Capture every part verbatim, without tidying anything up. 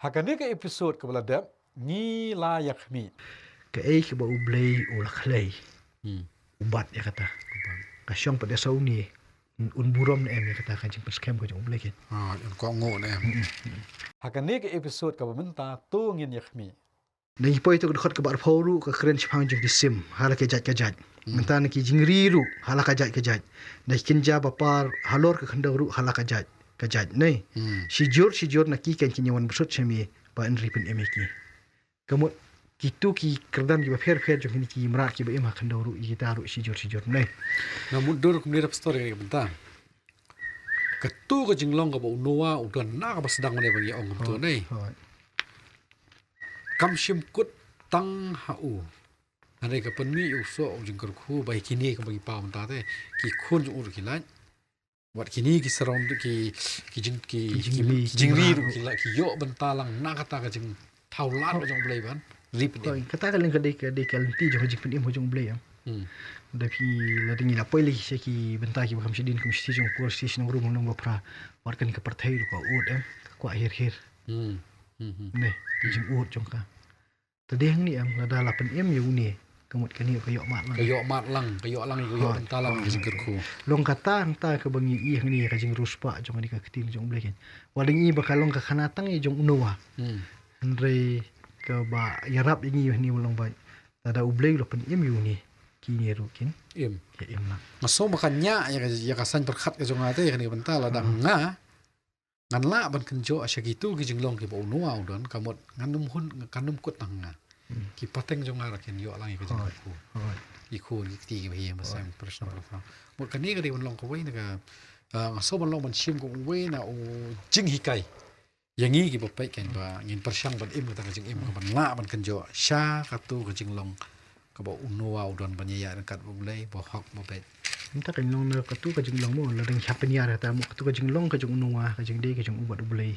Ha kane ka episode kaba la dep, ngi la ïa khmih. Kaei kaba U Blei u la khlei. Hmm. U bat ïa kata. U bat. Ka shong pat ïa sa une. Un, un burom ne em ïa kata ka jingpynskhem ka jong U Blei kin. Ah, un kohnguh ne em. Hmm, hmm, hmm. Ha kane ka episode kaba mynta to ngin ïa khmih. Ngi poi to ka dkhot kaba arphew ruh ka kren shaphang jong ki sim, ha la ka jait ka jait. Hmm. Mynta na ki jingri ruh, ha la ka jait ka jait. Na ki kynja bapar, halor ka khyndew ruh, ha la ka jait ka jait. Nei. Hmm. Shijur, shijur na ki kan kin ïa wan bsut sha me, ba yn ri pynim ïa ki. Ka mut, kito ki kyrdan kiba pher pher jong kine ki mrad kiba im ha khyndew ruh, ïa kita ruh shijur, shijur. Nei. Nga mutdur kumne da pastor ïa ka bynta. Kato ka jinglong kaba u Noah u don na kaba sdang ne ba ngi ong kumto, hooid, nei. Hooid. Kam shym kut tang ha u. Hynrei ka pynmih u soh u jingkyrkhu ba ïa kine kaba ngi paw mynta te. Ki khun jong u ruh ki lait. Wat kine ki surround ki, ki jing, ki, ki jingri, ki jingri ruh ki lait, ki ïoh bynta lang na kata ka jingthaw lad jong U Blei ban ri pynim. Hooid, kata ka leng ka dei ka, dei ka lynti jong ka jingpynim jong U Blei, em. Hmm. Da phi la dang ïa la poi lei sha ki bynta kiba kham shadien kum shi jong por shi nong rum nong bapra. Wat kane ka pyrthei ruh ka ud, em, ka kwah hir hir. Hmm. Hmm, hmm. Nei, ka jingud jong ka. Te dei hangne, em, lada la pynim ïa une, ka mut kane ka ïoh mad lang. Ka ïoh mad lang, ka ïoh lang, ka ïoh, hooid, bynta lang, hooid, ka jingkyrkhu. Long kata hangta kaba ngi ïohi hangne ka jingriewspah jong kane ka ktien jong U Blei kin. Wat dang ïohi ba ka long ka khana tang ïa jong u Noah. Hmm. Hynrei kaba ïarap ïa ngi hangne ba long ba lada U Blei u la pynim ïa une, kine ruh kin im. Ïa im lang. Nga sngew ba ka ñiah ïa ka, ïa ka saiñ pyrkhat ka jong nga te, ïa kane ka bynta lada, hmm, nga ngan lah ban kynjoh sha kito ki jinglong kiba u Noah u don, ka mut ngan ym hun, kan ym kut tang nga. Hmm. Ki pateng jong nga ruh kin ïoh lang ïa ka, hooid, jingkyrkhu. Hooid. Ki khun ki kti kiba hi, ba, hooid, sem, personal, hooid, program. Mut kane ka dei ban long kawei na ka, ah, nga sngew ban long ban shim kawei na u jinghikai. Ïa ngi kiba peit kan ba ngin pyrshang ban im kata ka jingim kaban lah ban kynjoh sha kato ka jinglong kaba u Noah u don ban ïaid ryngkat bad U Blei ba hok ba beit. Mynta kan long na kato ka jinglong mo, la dang hap pynïar kata mo, kato ka jinglong ka jong u Noah, ka jingdei ka jong u bad U Blei.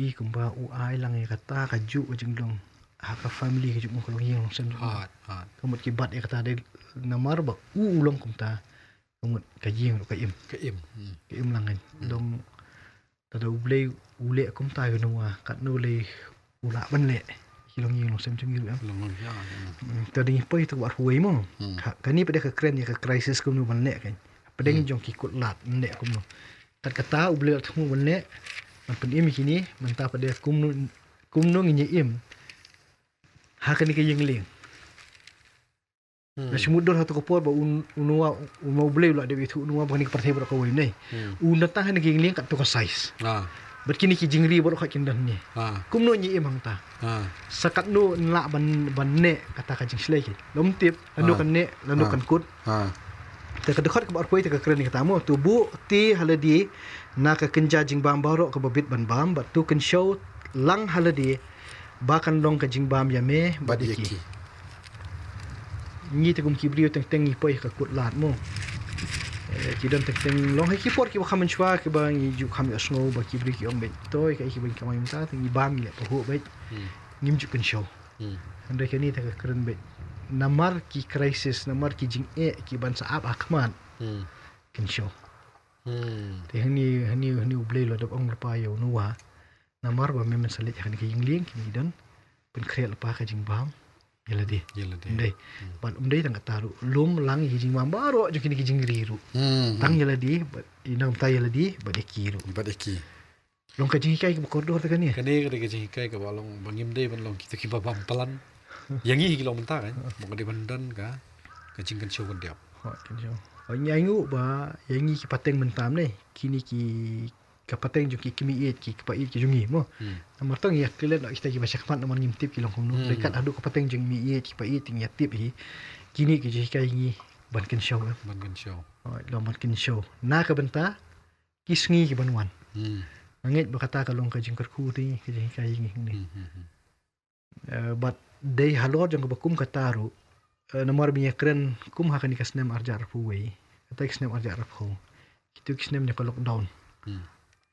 I kumba u ai lang ïa kata kajuh ka jinglong ha ka family ka jong u, ka longïing longsem jong u. Hooid, hooid. Ka mut ki bat ïa kata dei namar ba u u long kumta. Ka mut ka ïing ruh ka im. Ka im. Hmm. Ka im lang kan. Hmm. Long Lada U Blei u leh kumta ïa u Noah, katno lei u lah ban leh. Ki longïing longsem jong ngi ruh, em. Long, long, ïa, ïa. Hmm, te dang poi to kaba arphew wei mo. Hmm. Ha, kane pat dei ka kren ïa ka crisis kumno ban leh kan. Pdeng, hmm, jong ki kut lad, leh kumno. Kat kata U Blei u la thmu ban leh, ban pynim ïa kine, mynta pat dei kumno, kumno ngin ïa im ha kane ka ïing lieng. Hmm. Nga shu mutdur ha kato ka por ba u, u Noah, u Noah, U Blei u la dep ïathuh u Noah ba kane ka pyrthei baroh kawei, nei. Hmm. U nangta ha kane ka ïing lieng katto ka size. Ah. Bad kine ki jingri baroh kin don hangne. Ah. Kumno ngi im hangta. Ah. Sa katno ngi lah ban, ban neh kata ka jingshlei ki. Lym tip, lano, ah, kan neh, lano, ah, kan kut. Ah. Te ka dkhot kaba arphew te ka kren ïa kata mo. To buh kti ha lade na ka kynja jingbam baroh kaba bit ban bam, bad to kynshew lang ha lade ba kan long ka jingbam ïa me bad ïa ki. Ngi te kum ki briew teng teng ngi poi ha ka kut lad mo. Eh, ki don teng teng long ha ki por kiba kham mynshuwa kiba ngi ju kham ïohsngew ba ki briew ki ong beit, to ïa kaei kiba ngi kamai mynta te ngi bam ngi leh pahuh beit. Hmm. Ngim ju kynshew. Hmm. Hynrei kane te ka kren beit namar ki crisis, namar ki jingeh kiban sa ap ha khmat. Hmm. Kynshew. Hmm. Te hangne, hangne, hangne U Blei u la dep ong lypa ïa u Noah. Namar ba me men sa leit ha kane ka ïing lieng, kine ki don pynkhreh lypa ka jingbam ïa lade. Ïa lade. Ym dei. Hmm. Bad ym dei tang kata ruh, lum lang ïa ki jingbam baroh jong kine ki jingri ruh. Hmm, hmm. Tang ïa lade, bad ïa nangta ïa lade, bad ïa ki ruh. Bad ïa ki. Long ka jinghikai kaba kordor te kane. Kane ka dei ka jinghikai kaba long ba ngim dei ban long kito kiba bam plan. Ïa ngi hi ki long mynta kan. Ba ka dei ban don ka, ka jingkynshew kyndep. Hooid, kynshew. Hooid, ngi ainguh ba ïa ngi ki pateng mynta ne. Kine ki, ka pateng jong ki kmie ïeit, ki kpa ïeit ki jong ngi mo. Hmm. Namar to ngi ïa klet noh kita kiba shakhmat namar ngim tip ki long kumno. Hmm. Te kat haduh ka pateng jong kmie ïeit, ki kpa ïeit te ngi ïa tip hi. Kine ki jinghikai ngi ban kynshew, eh. Ban kynshew. Hooid, long ban kynshew. Na ka bynta ki sngi kiban wan. Hmm. Nga ngeit ba kata ka long ka jingkyrkhu te ngi, ka jinghikai ngi hangne. Hmm, hmm, hmm. Eh, bad dei halor jong kaba kum kata ruh, eh, namar ba ngi ïa kren kum ha kane ka snem arhajar arphew wei, kata ka snem arhajar arphew. Kito ki snem jong ka lockdown. Hmm.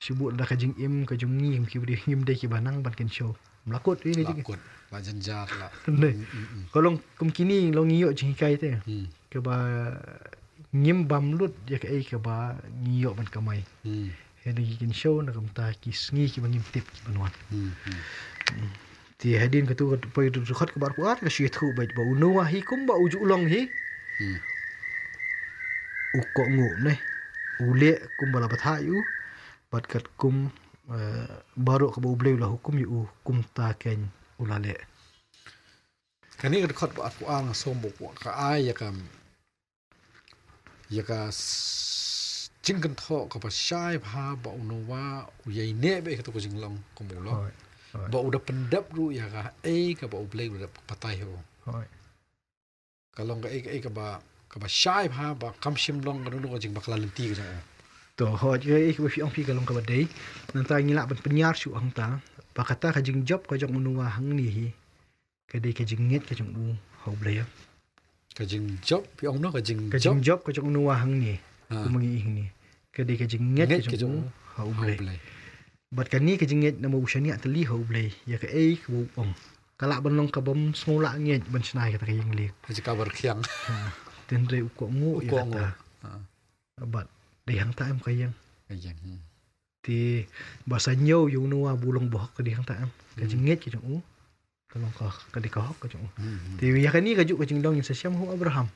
Shu bud da ka jingim ka jong ngi, ki briew ngim dei kiba nang ban kynshew. Ym lah kut, eh, la kut, la jynjar, la. Ne. Mm, mm, mm. Ka long kum kine long ngi ïoh jinghikai te. Hmm. Kaba ngim bam lut ïa kaei kaba ngi ïoh ban kamai. Hmm. Hadien ki kynshew na ka bynta ki sngi kiba ngim tip kiban wan. Hmm, hmm. Hmm. Te hadien katu ka poi ka dkhot kaba arphew ar ka shu ïathuh beit ba u Noah hi kumba u ju long hi. Hmm. U kohnguh ne. U leh kumba la bthah ïa u. Bad katkum, eh, baroh kaba U Blei u la hukum ïa u kumta kein u la leh. Kane ka dkhot ba arphew ar nga sngew ba ka ai ïa ka, ïa ka s-, jingkynthoh kaba shai bha ba u Noah u ïaineh beit ïa katu ka jinglong kumba u long. Hooid, hooid. Ba u da pyndep ruh ïa kaei kaba U Blei u da batai ha u. Hooid. Ka long kaei kaei kaba, kaba shai bha ba kam shym long kano kano ka jingbakla lynti ka jong u. To, hooid, kaei kaba phi ong phi ka long kaba dei. Nangta ngi lah ban pynïar shuh hangta ba kata ka jingjop ka jong u Noah hangne hi ka dei ka jingngeit ka jong u ha U Blei, ïa. Ka jingjop, phi ong no, ka jingjop. Ka jingjop ka jong u Noah hangne. Ha. Kumba ngi ïohi hangne. Ka dei ka jingngeit ka jong u ha U Blei. Bad kane ka jingngeit namar u shaniah tylli ha U Blei ïa kaei kaba u ong. Ka lah ban long kabym sngew lah ngeit ban shna ïa kata ka ïing lieng. Ha jaka ba rkhiang. Ha. Tynrai u kohnguh ïa kata. Ha. Bad dei hangta em ka ïing. Ka ïing, hmm. Te ba sa ñiew ïa u Noah ba u long bahok ka dei hangta em. Ka jingngeit ka jong u. Ka long ka, ka dei ka hok ka jong u. Hmm, hmm. Te ïa kane ka juh ka jinglong ngin sa shem ha u Abraham.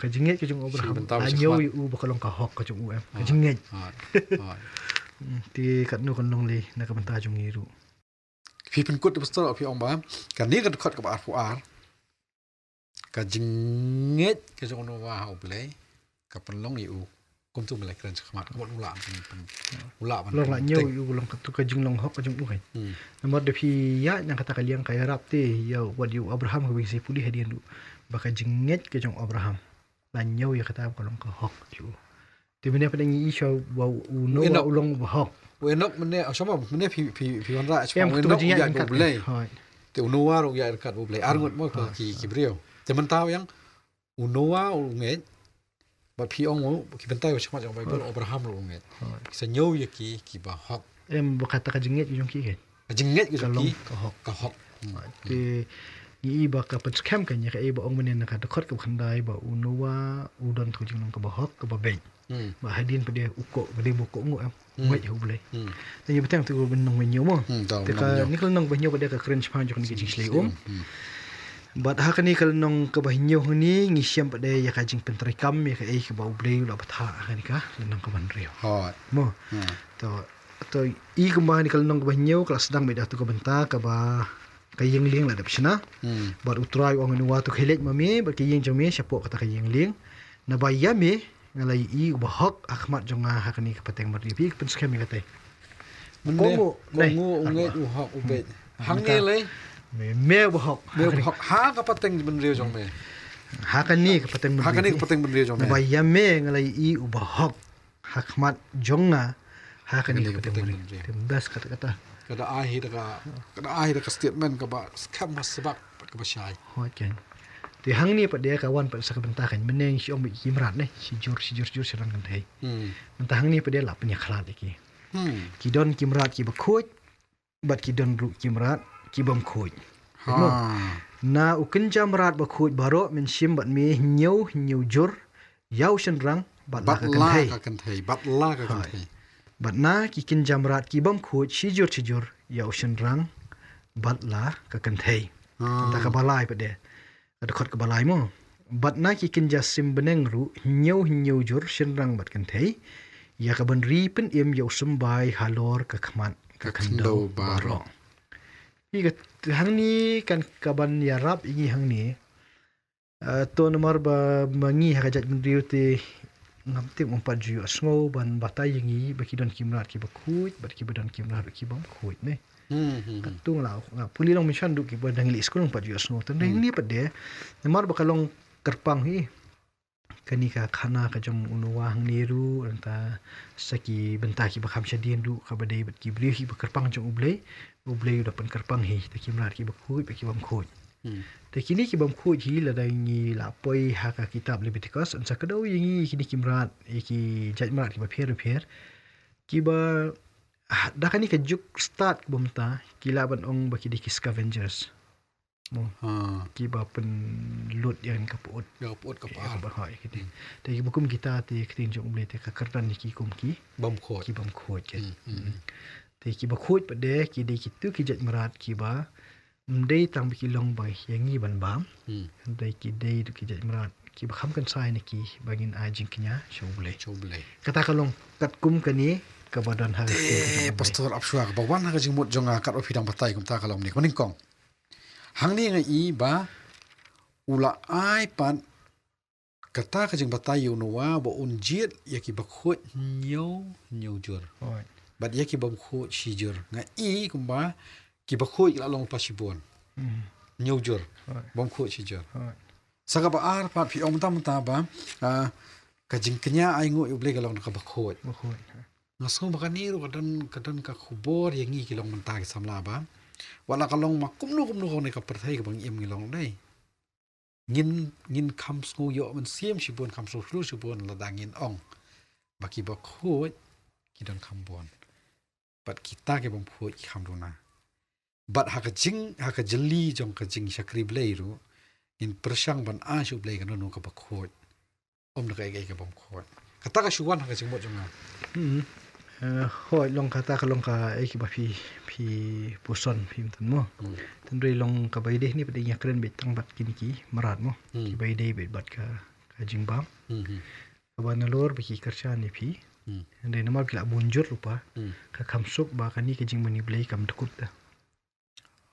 Ka jingngeit ka jong u Abraham. Shi bynta ba la ñiew ïa u ba ka long ka hok ka jong u em. Ka jingngeit. Hmm, te katno kan long lei na ka bynta jong ngi ruh. Phi pynkut da pastor phi ong ba kane ka dkhot kaba arphew ar. Ka jingngeit ka jong u Noah ha U Blei ka pynlong ïa u kumtu me la kren shakhmat, kumba u lah ban, ban, u lah ban, long la ñiew ïa u, long katu ka jinglong hok ka jong u kan. Hmm. Namar da phi ïa nang kata ka liang ka ïarap te ïa wat ïa u Abraham kaba ngi sa pule hadien ruh ba ka jingngeit ka jong u Abraham la ñiew ïa kata ka long ka hok ïa u. Te mynne pat ngi ïohi shuwa ba u Noah u long bahok. U Enok mynne, ah, shuwa mynne phi, phi, phi wanrah shuwa em, u Enok u ïaid bad U Blei. Hooid. Te u Noah ruh u ïaid ryngkat bad U Blei. Ar ngut mo ki, ki briew. Te mynta u ïang u Noah u ngeit. Bad phi ong u ki bynta ba shakhmat jong Baibl, Abraham ruh u ngeit. Hooid. Ki sa ñiew ïa ki, kiba hok. Em, ba kata ka jingngeit jong ki kan. Ka jingngeit ka jong ki ka hok. Ka hok. Hmm. Te ngi i ba ka pynskhem ka ïa kaei ba ong mynne na ka dkhot kaba khyndai ba u Noah u don tu jinglong kaba hok kaba beit. Hmm. Ba hadien pat de u koh, ba dei ba u kohnguh em. Hmm. Ngeit ha U Blei. Hmm. Te ïa bteng tu ban nong ba hynñiew mo. Hmm, te ka ni ka lynnong ba hynñiew ba de ka kren shaphang jong kane ka jingshlei um. Hmm. Bad ha kane ka lynnong kaba hynñiew hangne ngi shem pat de ïa ka jingpyntreikam ïa kaei kaba U Blei u la bthah ha kane ka lynnong kaba hynriew. Hooid. Mo. Hmm. To To, i kumba kane ka lynnong kaba hynñiew ka la sdang beit da katu ka bynta kaba ka ïing lieng la dep shna. Hmm. Bad U Trai u ong ïa u Noah to khie leit ma me bad ka ïing jong me shapoh kata ka ïing lieng. Naba ïa me nga la ïohi u bahok ha khmat jong nga ha kane ka pateng bynriew. Phi pynskhem ïa kata. Mynne, kohnguh, kohnguh, u ngeit, u hok, u beit. Hmm. Hangne lei me, me u bahok. Me u bahok ha ka pateng bynriew jong me. Ha kane ka pateng bynriew. Ha kane ka pateng bynriew jong me. Naba ïa me nga la ïohi u bahok ha khmat jong nga ha kane ka pateng bynriew. Te best kata kata. Ka da ai hi da ka, ka da ai hi da ka statement kaba skhem, ba sbak, kaba shai. Hooid kan. Te hangne pat de ka wan pat sa ka bynta kan. Mynne ngi shu ong ba ki mrad ne, shi jur, shi jur, shi jur, shynrang kynthei. Hmm. Mynta hangne pat de la pynïakhlad ïa ki. Hmm. Ki don ki mrad kiba khuid, bad ki don ruh ki mrad kibym khuid. Ha. Na u kynja mrad ba khuid baroh, mynsiem bad me, hynñiew, hynñiew jur ïa u shynrang bad la ka kynthei. Bad la ka kynthei. Bad la ka kynthei. Bad na ki kynja mrad kibym khuid, shi jur, shi jur ïa u shynrang bad la ka kynthei. Ha. Kata kaba lai pat de. Ka dkhot kaba lai mo. Bad na ki kynja sim bneng ruh, hynñiew, hynñiew jur shynrang bad kynthei. Ïa kaban ri pynim ïa u symbai halor ka khmat ka khyndew baroh. Ïa ka hangne kan kaban ïarap ïa ngi hangne. Ah, to namar ba ma ngi ha ka jaitbynriew te ngam tip, ngam pat ju ïohsngew ban batai ïa ngi ba ki don ki mrad kiba khuid bad kiba don ki mrad kibym khuid ne. Hmm, hmm, hmm. Katto nga la, nga pule long mynshuwa ruh kiba dang leit skul ngam pat ju ïohsngew. Tang dei hangne pat de namar ba ka long kyrpang hi. Kane ka khana ka jong u Noah hangne ruh, nangta sa ki bynta kiba kham shadien ruh, kaba dei bad ki briew hi ba kyrpang jong U Blei, U Blei u da pynkyrpang hi, te ki mrad kiba khuid bad kibym khuid. Hmm. Te kine kibym khuid hi lada ngi la poi ha ka kitab Leviticus, yn sa kdew ïa ngi kine ki mrad, ïa ki jait mrad kiba pher bapher. Kiba, ah, da kane ka juk stad kaba mynta, ki lah ban ong ba ki dei ki scavengers. Mo. Ha. Kiba pynlut ïa ka pyut. Ïa ka pyut ka par. Ïa ka pyut, hooid, kiti. Hmm. Te kiba kum kita te ka ktien jong U Blei te ka kyrdan ïa ki kum ki bym khuid. Ki bym khuid, kiti. Hmm, hmm. Te kiba khuid pat de ki dei kitu ki jait mrad kiba ym dei tang ba ki long ba ïa ngi ban bam. Hmm. Hynrei ki dei ruh ki jait mrad kiba kham kynsai na ki ba ngin ai jingkñia sha U Blei. Sha U Blei. Kata ka long katkum kane kaba don ha ka ktien ka jong U Blei. Te Pastor, ap shuwa kaba wan ha ka jingmut jong nga, katba phi dang batai kumta ka long ne kaba nyngkong. Hangne nga i ba u la ai pat kata ka jingbatai ïa u Noah ba un jied ïa kiba khuid hynñiew, hynñiew jur. Hooid. Bad ïa ki bym khuid shi jur. Nga i kumba kiba khuid ki la long pat shibun. Hmm. Hynñiew jur. Hooid. Bym khuid shi jur. Hooid. Sa kaba ar pat phi ong mynta mynta ba, ah, ka jingkñia ainguh ïa U Blei ka long na kaba khuid. Ba khuid. Nga sngew ba kane ruh ka don, ka don ka khubor ïa ngi ki long mynta ki samla ba, wat la ka long ma kumno kumno kane ka pyrthei kaba ngi im ngi long dei. Ngin, ngin kham sngew ïoh mynsiem shibun, kham sngew shlur shibun lada ngin ong ba kiba khuid ki don kham bun. Bad kita ki bym khuid ki kham duna. Bad ha ka jing, ha ka jylli jong ka jingshakri Blei ruh, ngin pyrshang ban ai sha U Blei kano kano kaba khuid. Ym da kaei kaei ka bym khuid. Kata ka shu wan ha ka jingmut jong nga. Hmm. Eh, hooid, long kata ka long kaei kaba phi, phi puson phi mynta mo. Hmm. Hynrei long kaba ïadei hangne pat de nga kren beit tang bad kine ki mrad mo. Hmm. Kiba ïadei beit bad ka, ka jingbam. Hmm, hmm. Kaba nalor ba ki kyrshan ïa phi. Hmm. Hynrei namar phi la bun jur lypa. Hmm. Ka kham suk ba kane ka jingmane Blei kam dkut da.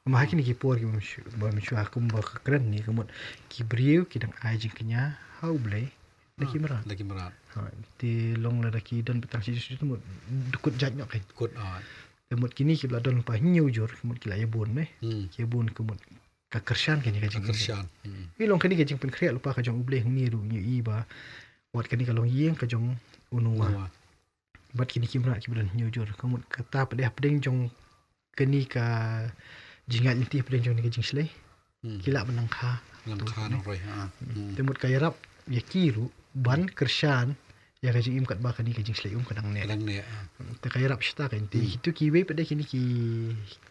Namar ha kine ki por ki bym shu, bym shu ha kumba ka kren ne ka mut ki briew ki dang ai jingkñia ha U Blei da ki mrad. Da ki mrad. Ha, te long lada ki don beit tang shi jur shi jur te mut dkut jait noh kein. Dkut, ah. Te mut kine kiba la don lypa hynñiew jur, ka mut ki la ïa bun ne. Hmm. Ki ïa bun ka mut ka kyrshan kane ka jingkñia. Ka kyrshan. Hmm. Ngi long kane ka jingpynkhreh lypa ka jong U Blei hangne ruh ngi i ba wat kane ka longïing ka jong u Noah. Noah. Bad kine ki mrad kiba don hynñiew jur. Ka mut kata pat de hapdeng jong kane ka jingïaid lynti, hapdeng jong kane ka jingshlei. Hmm. Ki lah ban nang kha. Nang kha nang roi, ha. Hmm. Hmm. Te mut ka ïarap ïa ki ruh ban kyrshan ïa ka jingim katba kane ka jingshlei um ka dang neh. Ka dang neh, ha. Hmm. Te ka ïarap shata kein te. Hmm. Kitu kiwei pat de kine ki,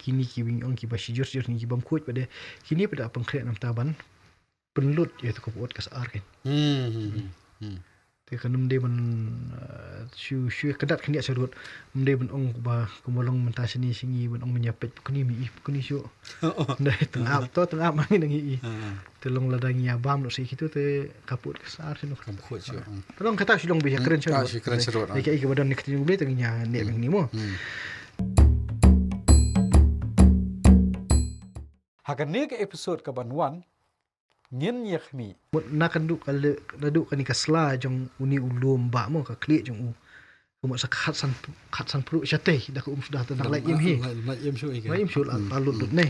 kine kiba ngi ong kiba shi jur shi jur, kine ki bym khuid pat de. Kine pat de pynkhreh namar ban pynlut ïa ka pyut ka sar kein. Hmm, hmm, hmm, hmm. Te kan ym dei ban, eh, shu, shu ïa kyndat khyndiat sharud. Ym dei ban ong ba kumba long mynta shane sha ngi ban ong ban ïa peit pukni mi i pukni shuh. Oh, oh. Dei tang ap to tang ap ma ngi nang i. Ah, ah. Te long lada ngi ïa bam noh sa ïa kitu te ka pyut ka sar sha ngi. Kam khuid shuh. Hmm. Te long kata shu long ba ïa kren sharud. Hmm, ah, shu kren sharud, ah. Ïa kaei kaba don na ka ktien U Blei te ngi ïa neh bad ngi mo. Hmm. Ha kane ka episode kaban wan, ngin ïa khmih. Mut na ka duk ka le, na duk kane ka sla jong une u lum ba mo ka khlieh jong u. Ka mut sa khatsan, khatsan pruh shatei da ka um suda te dang la im hi. La, la im shuh hi ka. La im shuh la, hmm, la lut lut ne.